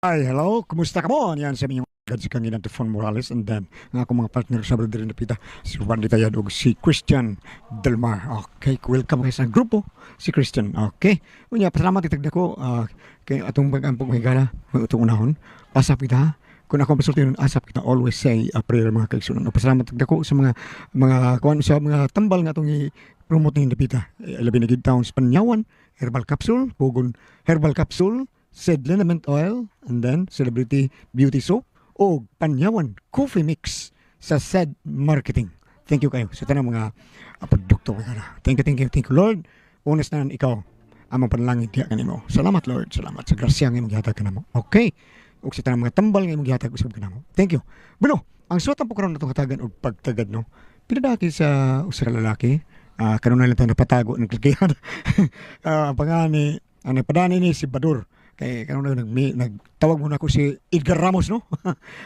Ay, hello, kumusta ka mo? Yan sa inyong agad si Kanginan Tufon Morales and then ang akong mga partner sa Brother Napita, si Randy Tayad ug si Christian Delmar. Okay, welcome kayo sa grupo, si Christian. Okay. Unya, pasalamat itagda ko kay atong pag-ampong higala, atong unahon. Asap kita. Kung ako masulti nun, asap kita, always say a prayer, mga kaigsunan. O, pasalamat itagda ko sa mga kuan sa mga tambal nga atong i-promote ni Napita. Labi na gid town sa Panyawan, Herbal Capsule, Pugon Herbal Capsule, said liniment oil, and then Celebrity Beauty Soap, o Panyawan Coffee Mix sa said marketing. Thank you kayo sa tanang mga produkto kayo na. Thank you, thank you, thank you, Lord. Unas na ikaw among panalangin diya kanimo. Salamat, Lord. Salamat sa grasya nga imong gihatag kanamo. Okay. Ug sa tanang mga tambal nga imong gihatag usab kanamo. Thank you. Bueno, ang suwat ang karon natong hatagan og pagtagad, no. Pinadaki sa usa ka lalaki, kanunay lang itong napatago ng klikihan. Ang pangani, ang nagpadani ni si Badur. Kay kanunay nagtawag muna ako si Edgar Ramos, no.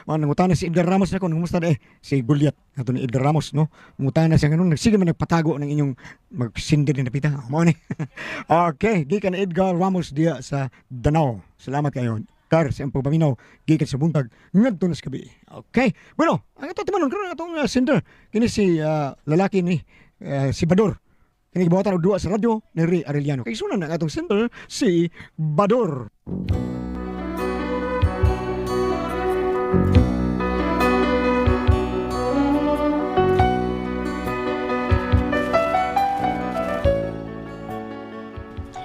Mga nangutana si Edgar Ramos na ko, kumusta na eh si Goliath ato ni Edgar Ramos, no. Ngutana siya ganun, nagsige man nagpatago ng inyong magsindi ni napita. Mao ni. Okay, gikan ni Edgar Ramos diya sa Danao. Salamat kayo. Kar sa iyang pagpaminaw gikan sa buntag ngadto na sa gabi. Okay. Bueno, ang ato timanon karon atong sender kini si lalaki ni si Bador. Kini gibuhatan og duwa sa radyo ni Ray Arellano. Kay sunan ang atong sender si Bador.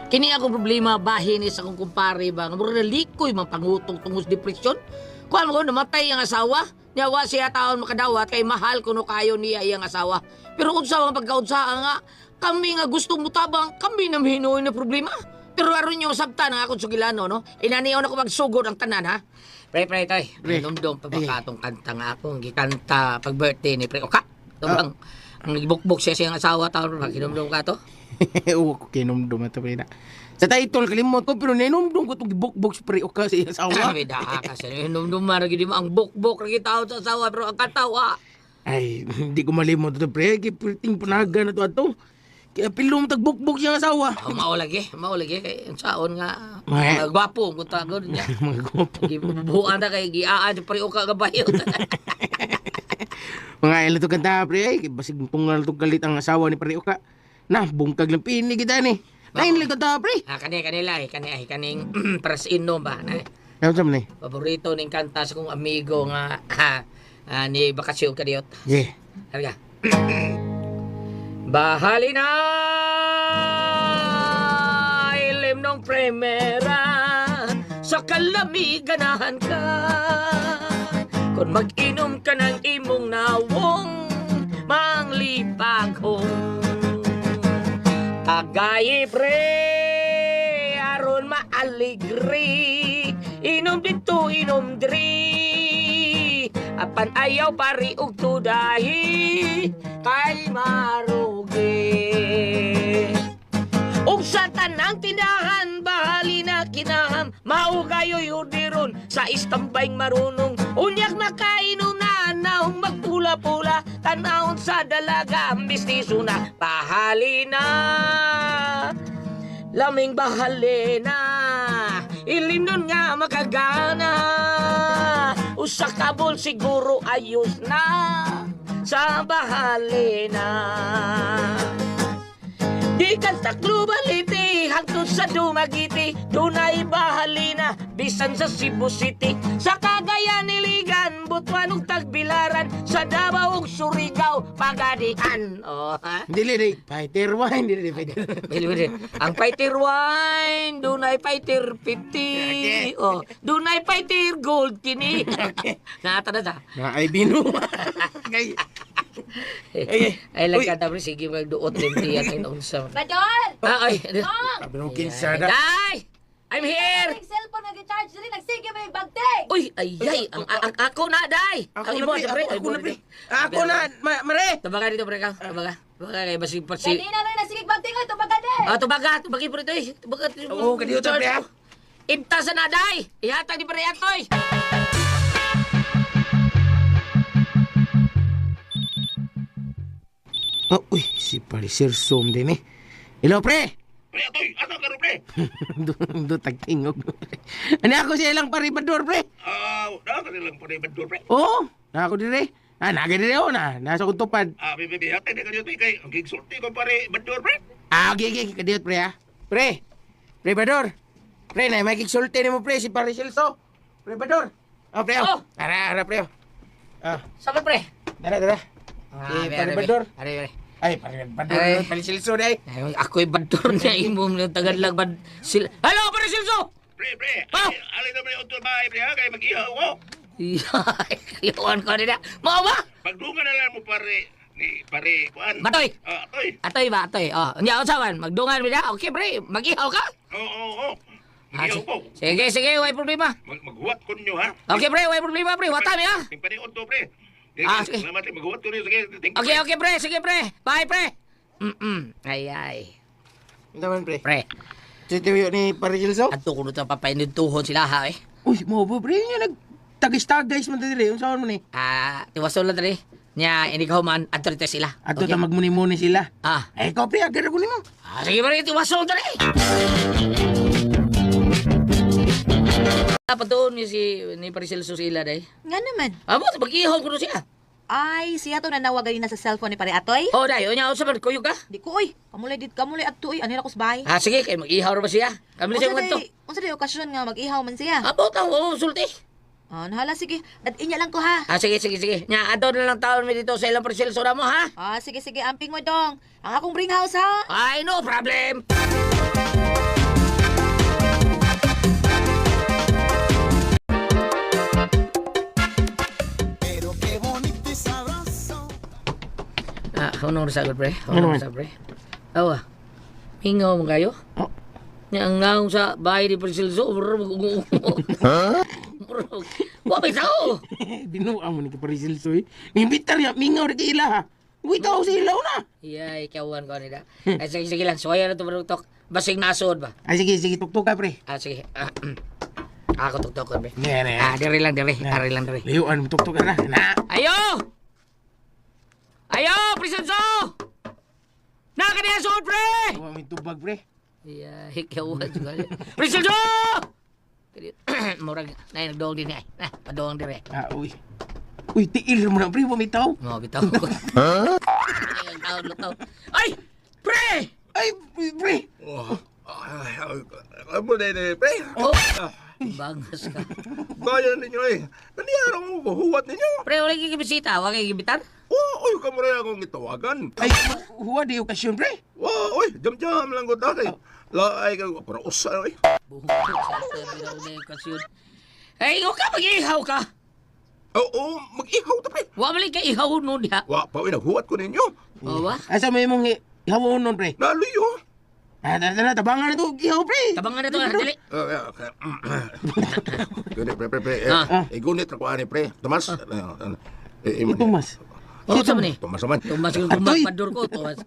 Kini akong problema bahin ni sa akong kumpare ba nga mura likoy man pangutong tungod sa depresyon. Kuan mo namatay ang asawa. Nya wa siya taon makadawat kay mahal kuno kayo niya iyang asawa. Pero unsa man pagkaunsa nga kami nga gusto mutabang kami na hinuoy na problema. Pero aron nyo sabtan ang akong sugilano, no? Inaniyaw na ko magsugod ang tanan, ha? Pre, pre, tay. Pre. Dumdum pa ba katong kanta nga akong gikanta pag birthday ni Pre Oka? Ito bang, ang gibukbok siya siyang asawa taon ba? Kinumdum ka to? Oo, ko kinumdum ito pre na. Sa title kalimot ko pero ninumdum ko itong gibukbok sa pre ka sa iyang asawa. Ay, daa ka sa hinumdum man gid mo ang bukbok ra taon sa asawa pero ang katawa. Ay, hindi ko malimot ito pre. Kay perting panaga na to ato. Kaya pilom tagbukbok siyang asawa. Oh, mao lagi kay unsaon nga Mga- mga gwapo kung tagod niya. Mga gwapo. Gibubuan ta kay giaan sa pre ka gabayo. Mga ilo to kanta pre. Ay, kay basig tungal to galit ang asawa ni pre ka. Na, bungkag lang pini kita ni. Nain lang kanta pre. Ah, kani kanila eh kani ay kaning para sa inom ba na. Ano sa man eh? Paborito ning kanta sa kong amigo nga ha, ni bakasyon kadiyot. Yeah. Halika. Bahali na ilim ng primera sa kalamiganahan ka. Kung mag-inom ka ng imong nawong manglipaghong. Tagay pre aron maaligri, inom dito inom diri, apan ayaw pari og tudahi kay marugi. Ug sa tanang tindahan bahali na kinaham, mao kayo'y orderon sa istambay marunong. Unyag makainom na naong magpula-pula, tanawon sa dalaga mistiso na. Bahali na laming bahali na ilim nun nga makagana, usa ka bol siguro ayos na sa bahali na. Di kan Taclobaliti hangtod sa Dumaguete, dunay bahalina bisan sa Cebu City, sa Cagayan, Iligan, Butuan ug Tagbilaran, sa Davao ug Surigao, Pagadian. Oh, ha? Dili, di. Fighter wine. Dili, di. Fighter. Bili, bili. Ang fighter wine, dunay fighter 50. Oh, dunay fighter gold kini. Naata na ta. Na ay bino. Kay. Ay, Ay lang ka pre, sige magduot din tiyan ang unsa. Badol! Ah, ay. Nong! Sabi nung kinsada. Day! I'm here. Ang cellphone nag-charge dili, nagsige may bagting! Uy, ay, ay, ang ako na, day. Ako Ang na, imo, pre. pre. Ako na, pre. Ako na, mare. Tubaga dito, pre, ka. Tubaga. Tubaga kay basig pa si Dali na lang nagsige bagting oy, tubaga di! Ah, tubaga, tubagi pre ito eh. Tubaga. Oo, kadiyo to, pre, ah. Ibta sa na, day. Ihatag ni pre atoy. Oh, uy, si Pare Sir Som din eh. Hello, pre! Pre, atoy, asa ka ro, pre? Do tagtingog. Ani ako siya lang pare Bador, pre. Ah, naa ka nilang pare Bador, pre. Oo, na ako dire. Ah, naga dire oh, na. Nasa kong tupad. Ah, be, be, be, hatay na ka dito, kay ang gigsulti ko pare Bador, pre. Ah, okay, okay, kadiyot pre ha. Pre. Pre Bador. Pre, na may kigsulti nimo pre si Pare Celso. Pre Bador. Oh, pre. Oh. Oh. Ara, ara pre. Oh. Ah, Sabi pre. dara, dara. Ah, Si Pare Bador. Are, are. Ay, Pare Bador, Ay. Pare Celso dai. Ay, ako'y bador niya imo ng Tagalog bad sil. Hello, Pare Celso. Pre, pre, Ah! alin na pre utol bahay, pre, ha, kay mag-ihaw ko. Iwan ko nila. Mao ba? Pagdungan na lang mo pare ni pare kuan. Batoy. Ah, atoy. Atoy ba, atoy. Oh, nya unsa man, magdungan mi na. Okay, pre, mag-ihaw ka. Oo, oo, oo. Ah, Mag-ihaw ko. sige, sige, way problema. Maghuwat ko ninyo, ha? Okay, pre, way problema, pre. Wata mi ha. Ting paniod to, pre. Sige, Ah, sige. Salamat, eh. Maghuwat ko ninyo. Sige, thank you, Okay, okay, pre. Sige, pre. Bye, pre. Ay, ay. Unsa man pre? Pre, Titiyo ni Pare Celso? adto ko nito papainudtuhon sila ha, eh. Uy, mo ba pre nya nag tagis-tagais man dire. Unsa man ni? Ah, tiwason lang dali. Nya, ini ka human, adto rito sila. Adto Okay. ta magmuni-muni sila. Ah. Ay, ikaw pre, agad ako nimo. Ah, sige, pre, tiwason dali. Patuon ni si ni Paricelso sila day. Nga naman. Amo, mag-ihaw ko na siya. Ay, siya to nanawag na sa cellphone ni Pare Atoy. Oh, day, unya unsa man kuyog ka? Di ko oy. Kamulay dit kamulay adto oy. Ani ra ko sa bahay. Ah, sige, kay mag-ihaw ra ba siya? Kami na siya Unsa ngadto. day, unsa day okasyon nga mag-ihaw man siya? Amo ta, oh, sulti. Ah, nahala sige. Dad inya lang ko ha. Ah, sige, sige, sige. Nya, adto na lang taon mi dito sa ilang Paricelso na mo, ha? Ah, sige sige, amping mo dong. Ang akong bring house ha. Ay, no problem. Ah, hunong sa pre. Ano Hunong man? sa pre. Awa. Mingaw mo kayo? Oh. Nya ang naong sa bahay ni Priscilla, murag Ha? Murag. Wa may tao. Binuang mo ni Pare Celso eh. Nimbitar ya mingaw ra kay ila ha. Uy, tao sa ilaw na. Yay, kawan ko nila. Ay, sige, sige lang. Suwaya na ito, tok. Basig nasod ba? Ay sige, sige, tuktok ka pre. Ah, sige. Ah, Ako tuktok ko, pre. Ne, ne. Ah, diri lang, diri. Ari lang, diri. Layuan mo tuktok ka na. Na. Ayo! Ayo, Prisenso! Nakaniya suod, pre! Wa may tubag pre. Yeah, hikawan juga. Prisenso! Murag, na nagdoong din eh. Na, padoong dire. Ah, uy. Uy, tiil mo na pre, wa may tao. Mo bitaw ko. Ha? Tao, lutaw. Ay! Pre! Ay, pre. Oh, ay, ay, ay, ay, pre. Oh! Bangas ka. Gaya ninyo eh. Nangyarang mo, huwat ninyo. Pre, wala kang gibisita, wala kang gibitan. Oh, oy, kamo rin akong gitawagan. Ay, huwa di okasyon pre. Oh, oy, jam-jam lang ko dati. Laay ka, para usa oy. Buhok sa tabi na una yung kasyon. Ay, ikaw ka, mag-ihaw ka! Oo, mag-ihaw ta pre. Wa man ka ihaw nun diha. Wa pa oy, naghuwat ko ninyo. O ba? Asa may mong ihawon nun pre? Naluyo. Ah, tara, tara, tabangan na to, ihaw pre. Tabangan na to, ah, dali. Okay. Gunit, pre, pre, pre. Ah. Eh, gunit ako ani, pre. Tomas. Eh, Eh, Tomas. Oh, sa man eh. Tomas naman. Tumas yung Atoy. tumapador ko, tumas.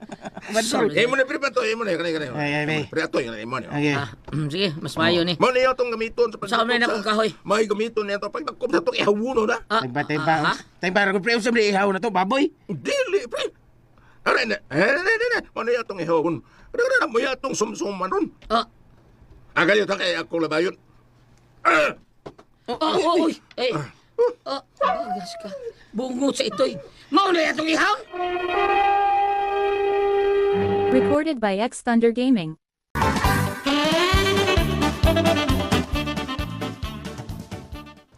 Bador. Eh, mo na, pre, pre, atoy, mo na, kani, kani. Ay, ay, ay. Pre, atoy, mo na. Okay. Ah, sige, mas mayo ni. Mo na itong gamiton sa Sa kamay na akong kahoy. May gamiton niya to pagdagkom sa itong ihawuno na. Ah, Tagpa, tagpa. ah, ah. Tagpa, ko pre, usap na ihaw na to, baboy. Dili, pre. Aray na, eh, na, na, na. Mo na itong ihawun. Ano na, mo itong sumsuman ron. Ah, Agal yun, kay ako labayon. Ah! oh, oh, uy, eh. Ah, bagas ka. Bungot sa ito'y. Mao na itong ihaw. Recorded by X Thunder Gaming.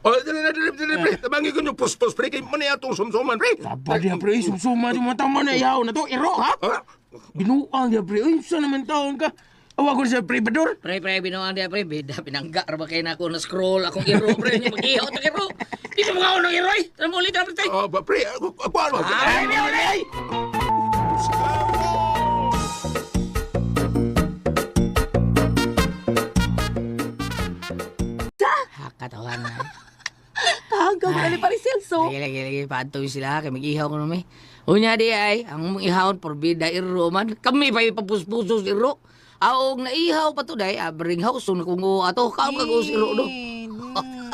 Oh, dili na, dili, dili, pre. Tabangin ko yung puspos, pre. Kay mo na itong sumsuman, pre. Taba diya pre, sumsuma, sumatama na ihaw na to, iro ha? Ah! Binuang diya pre, uy, saan naman taon ka? Awa ko sa pre, Bador. Pre, pre, binuang diya, pre. Bida, pinangga, raba kayo na ako na scroll. Akong iro, pre. Yung mag-ihaw, itong iro. Di mo mga unang iro, eh. Tara mo ulit, tara, pre. Oh, ba, pre, ako, ako, ano? Ay, may uli, ay! Hakatawan na. Kahanggaw ka ni Pare Celso. Lagi, lagi, lagi. Paantoy sila. Kay mag-ihaw ko naman eh. Unya di ay, ang mong ihawon, porbida iro man. Kami pa ipapuspusos iro. Aog na ihaw pa to day, abring house, so nakungo ato, kaong kagos iro do.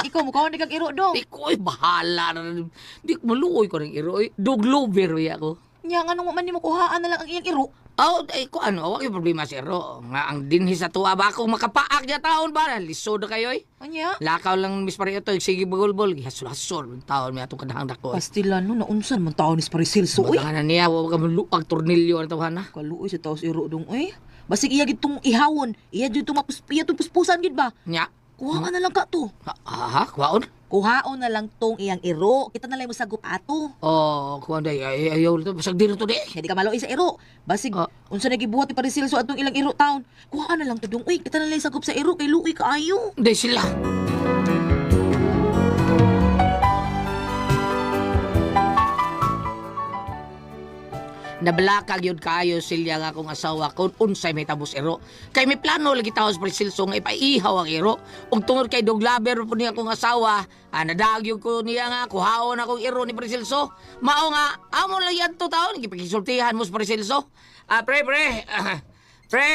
Ikaw mukha ni kag iro dong. Di ko ay bahala na. Di ko maluoy ko ng iro. Ay. Dog lover ya ako. Nya nga nung man nimo kuhaan na lang ang iyang iro. Oh, ay ko ano, wa problema si Ro. Nga ang dinhi sa tuwa ba akong makapaak niya taon ba? Lisod na kayo eh. Anya? Lakaw lang Miss Pariotoy, sige bagulbol. Hasol-hasol, taon may atong kadahang dako. Pastilan no, naunsan man taon ni Pare Celso oy. Bagangan na niya, wa ka maluag tornilyo ang tawahan na. Kaluoy sa taos iro dong oy. Basig iya gid tong ihawon, iya jud tong mapus iya tong puspusan gid ba? Nya, Kuha na lang ka to. ha, ha, kuwaon? Kuhaon na lang tong iyang iro. Kita na lang mo sagup ato. Oh, kuwaon day, ay, ayaw nito, basag dito to di. Hindi ka maluoy sa iro. Basig Ah. unsa na gibuhat ni Pare Celso atong ilang iro taon. Kuha na lang to dong oy. Kita na lang sagup sa iro kay luoy kaayo. Day sila. Nablakag yun kayo silya nga akong asawa kung unsay may tabos iro. Kay may plano lagi taos Presilso nga ipaihaw ang iro. Ug tungod kay doglaber po niya akong asawa, nadaag yun ko niya nga kuhaon akong iro ni Presilso. Mao nga amo lang yan to taon gipakisultihan mo sa Presilso. Ah, pre pre. Pre,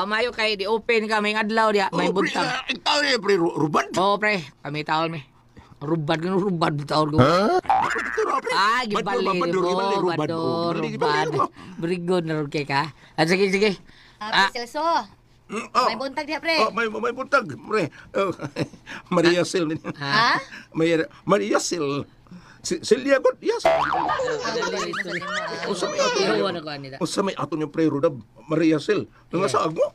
mayo kay di open ka may adlaw diya, may Oh, pre, buntag. ikaw eh, pre, Ruban. Oh, pre, kami taon mi. Rubad gano rubad taon ko. Pre. Ah, gibali Bador, mo, gibali, Ruban. bador, Oh, gibali, gibali, rubad. Ruban. Very good na ron kay ka. Ah, sige, sige. Ah, Pare Celso. Oh. May buntag diha pre. Oh, may buntag, pre. Oh, Maria Sil. Ha? May Maria Sil. Celia god, yes. Unsa may ato Ihawan ako anila. Unsa may ato niyong pre Rudab, Maria Sil. Nga sa agmo?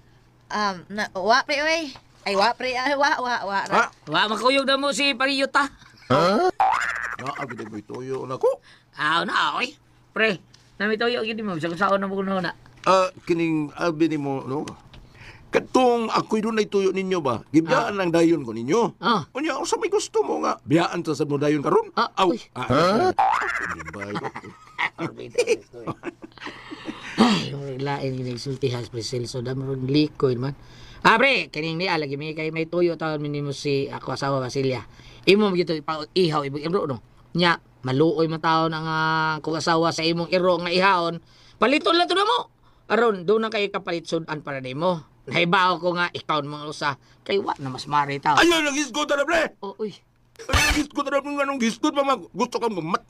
Na, wa pre oy. Ay wa pre, ay wa wa wa. Ha? Wa makuyog na mo si Pariyota. Naa gid mo tuyo nako. Ah, na oy. Pre, nami tuyo gid mo sa saon na mo kuno na. Ah, kining abi nimo no. Katong ako'y dunay tuyo ninyo ba? Gibiyaan ang dayon ko ninyo. Ah. Unya, unsa may gusto mo nga? Biyaan ta sa mo dayon karon? Ah, Aw. uy. Ah, Ay, murag lain gid sultihan pre Celso da murag likoy man. Ah, pre, kining ni lagi mi kay may tuyo taon mi nimo si ako asawa Basilia. Imo gito ipa ihaw imong iro no. Nya, maluoy man taon ang kung asawa sa imong iro nga ihawon. Paliton lang to na mo. Aron, doon na kay kapalit sudan para nimo. Nahibaw ko nga ikaw mga usa kay wa na mas mari taon. Ayaw nang gisgot na pre. Oh, uy. Ayaw nang gisgot na pre. Anong gisgot pa mag gusto kang mamat.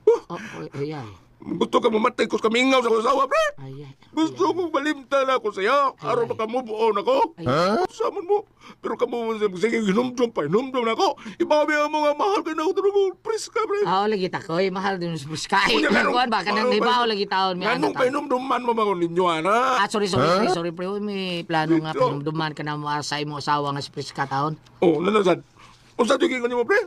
Oh, uy, ay, ay. Gusto kang mamatay ko sa kamingaw sa asawa pre. Ay, ay. Gusto ko balimtan ako sa'yo. Aron makamove on ako. Ay. Samon mo. Pero kamo sige hinumdum pa, hinumdum na ako. Ibawi mo nga mahal ka na ako tulog. Pres ka pre. Ah, lagi ta koy, mahal din sa sky. Unya, ganun. Kuan ba kanang Ano, hibaw lagi taon may Nganong ano pa hinumduman mo mga ninyo ana? Ah, sorry, sorry, sorry, sorry, pre. Uy, may plano nga Dito. pinumduman ka na mo sa imong asawa nga si Priska taon. Oh, nanasad. Unsa tigil ko nimo pre?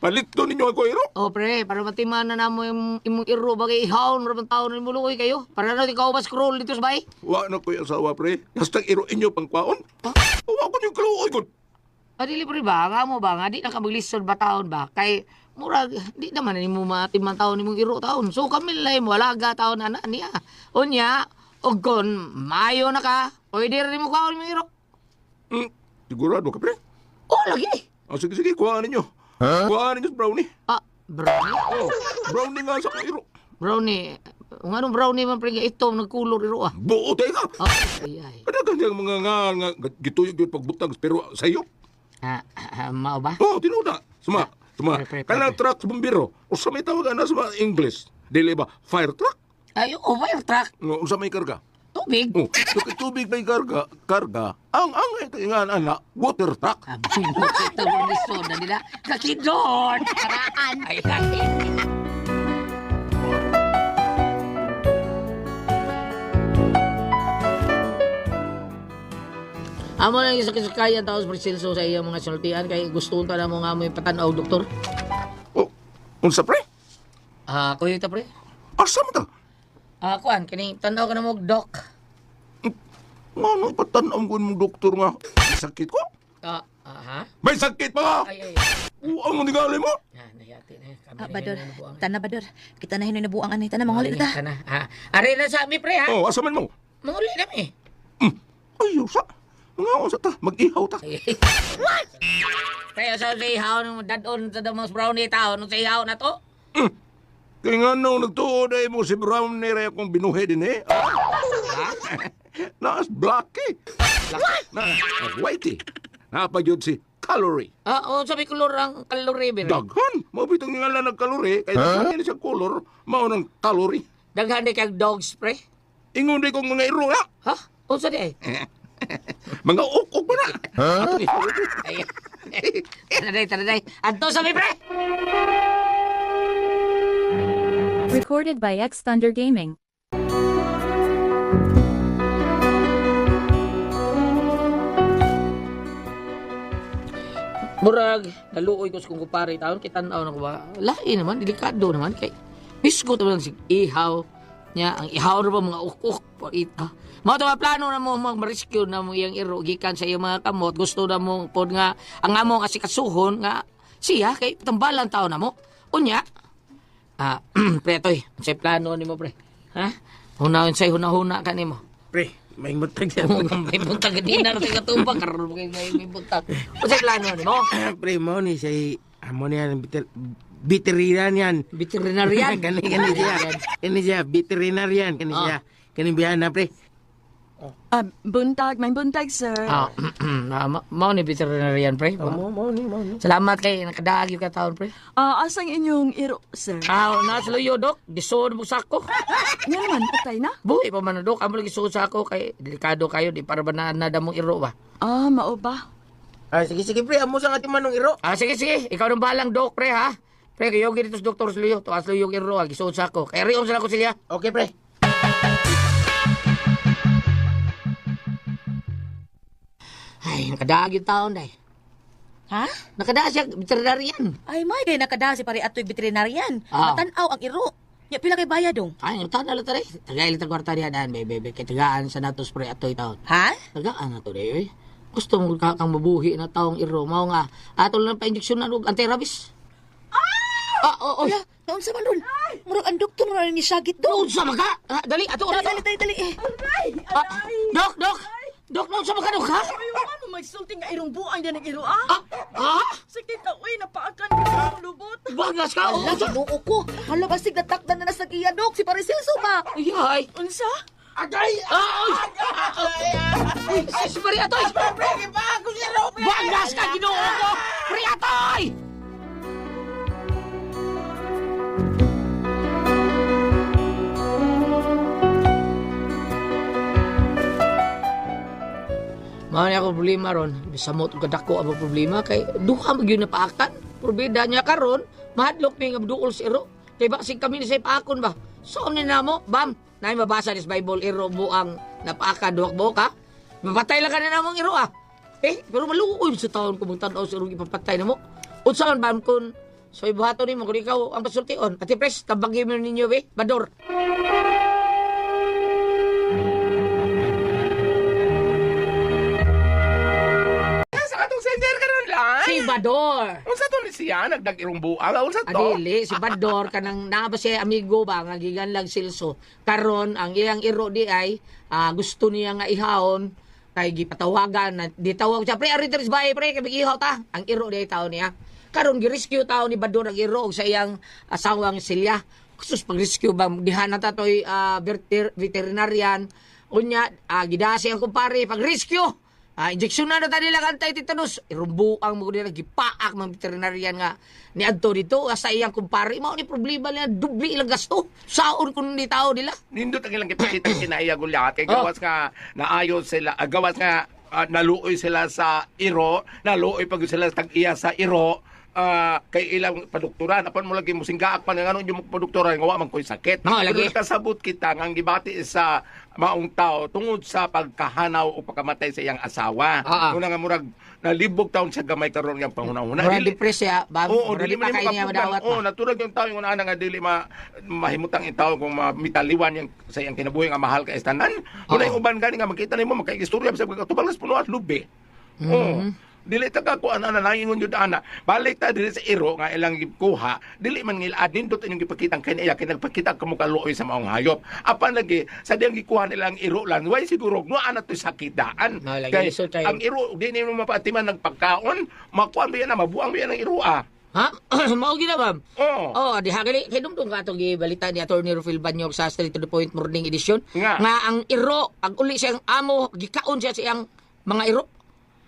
Palit to ninyo ako iro. Oh, pre, para matiman na namo yung imong iro bagay ihawon ra man taon ni muluoy kayo. Para na ikaw ba scroll dito sa bay? Wa na ko'y asawa pre. Hastag iro inyo pang kwaon. Wa ko yung kaluoy ko. Ah, dili pre ba? Nga mo ba nga di na ka maglisod ba taon ba? Kay murag di naman nimo matiman taon imong iro taon. So kami lay mo alaga taon ana niya. Unya, og kon maayo na ka, pwede rin mo kwaon imong iro. Sigurado ka pre? Oh, lagi. Ah, sige sige, kuhaan ninyo. Kuhaan ninyo sa brownie. Ah, brownie. Oh, brownie nga sa iro. Brownie. Kung anong brownie man pre nga itom nagkulor iro ah. Buo tayo ka. Ah, ay ay. Kada kanyang mga nga nga gituyog yung pagbutang pero sa iyo. Ah, ah, mao ba? Oh, tinuda. Suma, suma. Pre, pre, pre, Kanang pre. truck sa bumbiro. Usa may tawag ana sa mga English. Dili ba fire truck? Ay, oh, fire truck. Nga unsa may karga? Tubig. Oh, so kay tubig may karga, karga. Ang nga ana water truck. Ah, ito mo ni soda nila. Kakidor! Paraan. Ay, ay. Amo lang yung sakit-sakayan tapos Priscilso sa iyang mga sinultian kay gusto ta na mo nga mo yung patanaw, doktor. Oh, unsa pre? Ah, kuya ta pre. Asa man ta? Ah, kuan kini tanaw ka na mo doc. Ngano patan-aw ko mong doktor nga. May sakit ko? Ah, ah, ha? May sakit pa! Ay, ay. Uang mo tingali mo? Ah, nahiyati na. Kami Ah, na Bador, hinuno buang. tana Bador. Kita na hinoy nabuang anay. Tana manguli ta. Kana. Ah, ari na sa ami pre ha. Oh, asa man mo? Manguli na mi. Ayaw sa. Mga unsa ta, mag-ihaw ta. What? Kaya sa ihaw ng dadon sa damos brownie taon sa ihaw na to. Kaya nga nung nagtuo na mo si Brown ni Ray akong binuhe din eh. Ha? Naas black eh. Naas white eh. Napag yun si calorie. Ah, oh, sabi kolor ang kalori bre. Daghan! Mabitong nga lang ng calorie. Kaya huh? Daghan siya color, mao ng calorie. Daghan di kag dogs, pre. Ingon di kong mga iro na. Ha? Unsa di ay? Mga ukok pa na. Huh? Ay. Tara day, tara day. Adto sa mi, pre. Recorded by X Thunder Gaming. Murag, naluoy ko sa kong kumpare taon, kay tan-aw na ko ba? Lain naman, delikado naman kay biskot naman si ihaw niya, ang ihaw na ba mga ukok po ita. Mao to nga plano na mo mag-rescue na mo iyang iro gikan sa iyang mga kamot, gusto na mo pod nga ang among asikasuhon nga siya kay tambalan tao na mo. Unya, pre toy, unsay plano nimo pre? Ha? Huna unsay huna-huna ka nimo? Pre, may butag siya. May buntag ganina na tayo katubang karon kay may buntag. Unsay plano nimo? Pre, mo ni siya, amo niya, veterinarian. Veterinarian. Kani kani siya. Kani siya, veterinarian. Kani siya. Kani biyana, pre. Ah, buntag, may buntag, sir. Ah, mao ni veterinarian pre. Mo, mo ni, mo ni. Salamat kay nakadaag yung kataon pre. Ah, asang inyong iro, sir? Ah, nasa luyo dok, gisuod mo sako. Nga naman, patay na? Buhi pa man dok, amo lagi suod sako kay delikado kayo di para ba na nada mong iro ba. Ah, mao ba? Ah, sige, sige, pre. Amo sa ating manong iro. Ah, sige sige, ikaw nang balang dok pre ha. Pre, kayo dito sa doktor sa luyo, tuas luyo iro ah, gisuod sako. Kay riom sila ko silya. Okay, pre. Ay, nakadaag yung taon day. Ha? Nakadaag siya veterinarian. Ay, may kay nakada si pare atoy veterinarian. Ah. Matanaw ang iro. Nya pila kay bayad dong? Ay, ang taon na lang tayo. Tagail ta kwarta diha daan, bebe. Kay tagaan sa natos pre atoy taon. Ha? Tagaan na to day, oy. Gusto mo ka kang mabuhi na taong iro. Mao nga, ato lang pa injeksyon na og anti-rabies. Ah! Oh, oh, Ala, naunsa man ron? Murag ang doktor na ni sagit dong. Unsa man ka? Ah, dali, ato na Dali, dali, dali, dali. Eh. Ah, dok, dok. Dok, naunsa man ka dok, ha? Ay, wala mo magsulti nga irong buang yan ang iro, ah? Ah, ah? Sakit ka, uy, napaakan ka sa akong lubot. Bagas ka. Ala, Unsa? Ginoo ko. Hala, basig natakdan na na sa iya, dok. Si pare Celso ba? Ay, ay. Unsa? Agay! Ah, oy. Uy, si Pare Atoy. Pre, gibago siya raw, pre. Bagas ka, Ginoo ko. Pare Atoy! Mao ni ako problema ron. Samot og kadako ang problema kay duha man gyud na paakan. Probida niya karon, mahadlok mi nga duol si iro. Kay basig kami ni say paakon ba. So ni namo, bam, nay mabasa ni sa Bible iro buang napaakan duha ka buok ha. Mapatay lang ka na namong iro ah. Eh, pero maluoy sa taon ko magtan-aw sa iro ipapatay na mo. Unsa man bam kun so ibuhaton nimo kung ikaw ang pasultion. Ate Pres, tabagi mo ninyo be, Bador. Sa katong sender ka ron lang. Si Bador. Unsa to ni siya nagdag irong buang? Unsa to? Adili, si Bador kanang naa ba siya amigo ba nga gigan lang silso. Karon ang iyang iro di ay gusto niya nga ihawon kay gipatawagan na di tawag siya pre ari diri sa bahay pre kay ihaw ta. Ang iro di ay tao niya. Karon gi-rescue tao ni Bador ang iro og sa iyang asawang Silya. Sus pag-rescue ba diha na ta toy veterinarian unya gidasi ang kumpare pag-rescue. Ah, injeksyon na na ta nila anti-tetanus. Irumbuang mo nila gipaak mga veterinarian nga ni adto dito sa iyang kumpare mao ni problema nila dubli ilang gasto. Saon kun ni tao nila. Nindot ang ilang gipakita kinaiya gulyat kay Oh. gawas nga naayon sila, gawas nga naluoy sila sa iro, naluoy pag sila sa tag-iya sa iro, kay ilang padukturan apan mo lagi musinggaak pa nga ano yung padukturan nga wa man koy sakit. No, lagi. Pero nakasabot kita nga ang gibati sa maong tao tungod sa pagkahanaw o pagkamatay sa iyang asawa. Ah, ah. Una nga murag nalibog taon siya gamay karon yang panghuna-huna. Murag Dili- depress siya, ba? Oo, Murag dili di pa man kay niya makapugan. madawat Oo, ba? natural yung tao yung ana nga dili ma mahimutang in tao kung mitaliwan yung sa iyang kinabuhi nga mahal ka istanan. Una Oo. yung uban gani nga makita nimo makaistorya sa katubang las puno at lubi. Mm-hmm. Oo. Dili ta ka kuan ana naingon jud ana. Balik ta dili sa iro nga ilang gikuha, dili man ngilad nindot inyong gipakita kay niya kay nagpakita kamo kaluoy sa maong hayop. Apan lagi sa diyang gikuha nilang iro lang, way siguro no ana to'y sakidaan. No, lagi, Kay so tayo- ang iro di nimo mapaatiman ng pagkaon, makuan ba yan na mabuang ba yan ang iro ah. Ha? Mao gina ma'am. Oo. Oh, diha gali kay dumdum ka atong gibalita ni Attorney Rufil Banyog sa Straight to the Point Morning Edition Nga. nga ang iro ang uli siyang amo gikaon siya sa iyang mga iro.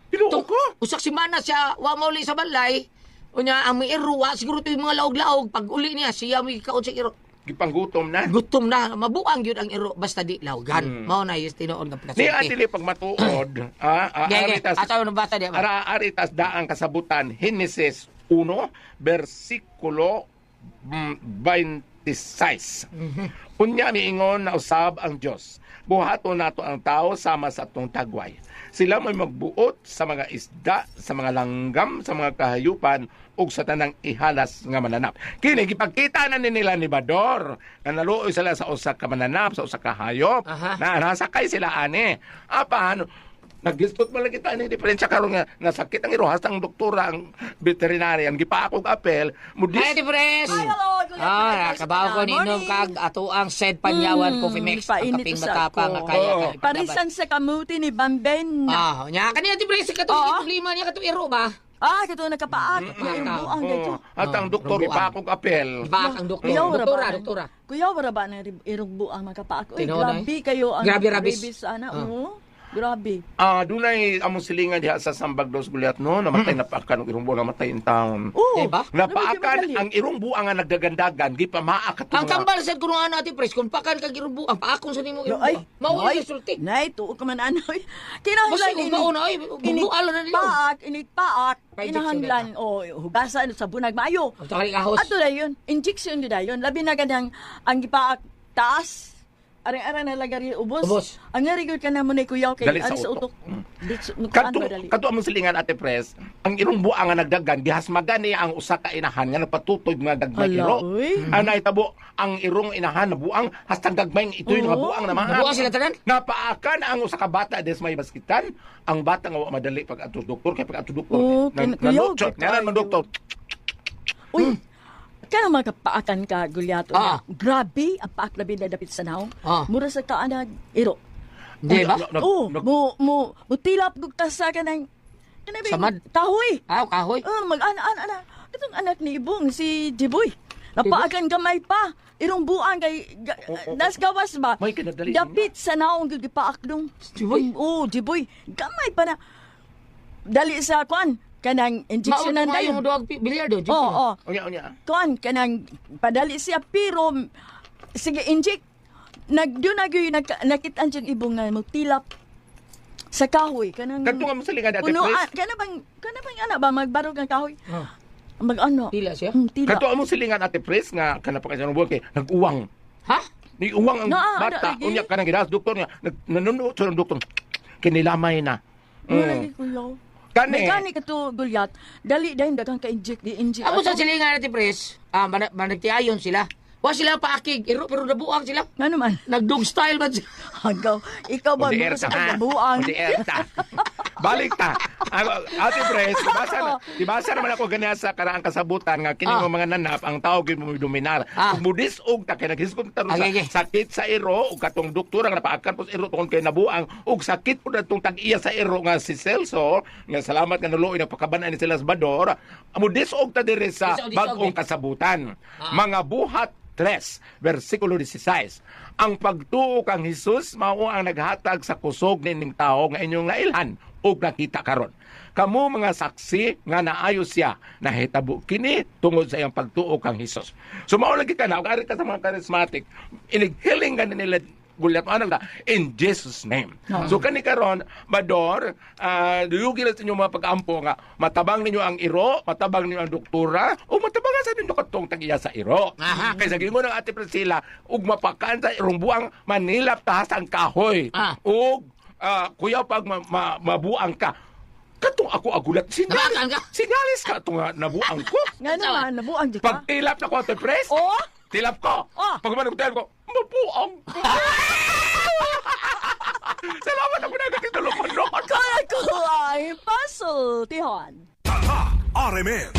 Tinuo ko. Usak si mana siya wa mauli sa balay. Unya ang may iro wa siguro to yung mga laog-laog pag uli niya siya may gikaon sa iro. Gipanggutom na. Gutom na, mabuang gyud ang iro basta di lawgan. Mao na is tinuod nga Ni pagkasulti. atili pag matuod, Ge, ge, aritas ato nang basa di ba? ara aritas daang kasabutan Henesis 1 bersikulo 26. Unya miingon na usab ang Dios. Buhaton nato ang tao sama sa atong tagway. Sila may magbuot sa mga isda, sa mga langgam, sa mga kahayupan ug sa tanang ihalas nga mananap. Kini gipagkita na ni nila ni Bador nga naluoy sila sa usa ka mananap, sa usa ka hayop. Na nasakay sila ani. Apan nagdispute man lang kita ani diferensya karon nga nasakit ang irohas ang doktora ang veterinarian gipaakog apel mo Hi, Ate Pres! Hi, hello. Good Ah, afternoon. kabaw ko ni inom kag ato ang said panyawan coffee mix ang Painit kaping sa matapang ako. nga kaya Oo. ka ipaglaban. Parisan sa kamuti ni Bamben. Ah, nya kani Ate Pres kato Oo. problema niya kato iro ba? Ah, kato nakapaak. Ay, buang dito. At ang doktor Rubuan. ipaakog apel. Gipaak ang doktor. Kuyaw ra ba Doktora, ng- doktora. Kuyaw ra ba ng irong buang makapaak? Uy, Tinuod, grabe eh. kayo ang Grabe, rabis. rabies, ana. Oo. Grabe. Ah, dunay among silingan diha sa Sambag Dos Guliat no, namatay napaakan og irong buang namatay in town. Oo. Diba? Napaakan ang irong buang nga nagdagandagan gipamaak kato Ang mga- kambal sad kuno ana Ate Pres kung pakan kag irong buang paakon sa nimo irong Ay, buang. Mao ay, ni sulti. Nay, tuo ka man anoy. Kinahanglan Basta kung mauna, ay, bubualo na nila. Paak, inig paak, Pa-injection kinahanglan o hugasan sa bunag maayo. Ang takali ahos. Ato na yun, injection yun dayon. Labi na kanang ang gipaak taas. Arang-arang na lagari ubos. Ubos. Ang nga rigod ka na mo na kuyaw kay Dali sa ari sa utok. utok. Ditso, kuan Kadto ba dali? kadto among silingan Ate Pres, ang irong buang nga nagdagan gihasmagan niya ang usa ka inahan nga nagpatutoy nga gagmay Hala, iro. uy. Ang nahitabo ang irong inahan na buang hastang gagmay ito'y Oo. nga buang na maak. Nabuang sila tanan? Napaakan ang usa ka bata des may baskitan, ang bata nga wa madali pag ato doktor kay pag ato doktor. Oo, kuyaw, nanutsot, kay ngalan man tayo. doktor. Uy, kana makapaakan ka, Gulyato. Ah. Grabe, ang paak labi na dapit sa naong. Ah. Mura sa kaanag, iro. Di ba? Oh, mo tilap gug ta sa kanang kanang Samad. Kahoy. Ah, kahoy. Oh, mag ana ana ana. Katong anak ni Ibong si Jiboy. Napaakan gamay pa. Irong buang kay ga, nas gawas ba? May kinadali Dapit sa naong gyud gipaak dong. Jiboy? Oh, Jiboy. Gamay pa na. Dali sa kwan kanang injection Mao na na dayon. yung duwag bilyardo. Oh, oh. Unya unya. Kuan kanang padali siya pero sige inject nagdo na gyud nakitaan siyang ibong nga magtilap sa kahoy kanang Kadto nga among silingan Ate punuan Pres. kana bang ana ba magbarog ang kahoy Ah. mag ano Tila siya? Tila. Kadto among silingan Ate Pres nga kana pa kasi buang kay nag-uwang. Ha? Ni uwang ang Na, ah, bata. na, lagi. Unya kanang gidas doktor niya nanonood sa doktor. Kinilamay na. Wala lagi kuyaw. Kani. May gani ka to Gulyat. Dali dayon daghang ka inject di inject. Amo sa silingan Ate Pres, ah, managtiayon sila. Wa sila paakig, iro pero nabuang sila. Ngano man? Nagdog style man sila. Hagaw, ikaw ba Mundi mura sa erta, ha? kagabuang? Mundi erta. Balik ta. Ate Pres, dibasa naman ako ganyan sa karaang kasabutan nga kini Ah. mga nanap ang tao gyud mo dominar. Ah. Ug mudis-og ta kay naghisgot ta ron Okay, okay. sa sakit sa iro ug katong doktor ang napaakan po sa iro tungod kay nabuang ug sakit po natong tag-iya sa iro nga si Celso nga salamat nga naluoy nagpakaban ni sila sa Bador. Mudis-og ta diri sa Disog, disog, bag-ong eh. kasabutan. Mga buhat 3, versikulo 16. Ang pagtuo kang Hesus mao ang naghatag sa kusog nining tao nga inyong nailhan ug nakita karon. Kamo mga saksi nga naayo siya nahitabo kini tungod sa iyang pagtuo kang Hesus. So mao lagi ka na ug ari ka sa mga charismatic, inighiling ka nila gulat ano na in Jesus name. So kani karon Bador, duyugi lang sa inyong mga pag-ampo nga matabang ninyo ang iro, matabang ninyo ang doktora, o matabangan sa ninyo katong tag-iya sa iro. Aha. Kaysa gingon ang Ate Priscilla, ug mapakan sa irong buang manilap tahas ang kahoy. Ah. Ug kuya pag mabuang ka, katong ako agulat sinalis, Nabuang ka? sinalis ka itong nabuang ko. Ngano man nabuang di ka? Pag tilap na ko, Ate Pres, Oh? tilap ko. Oh. Pag umanong tilap ko, mabuang ko. Salamat ako na nakitulog ko noon. Kala ko ay pasultihan. Tatak RMN.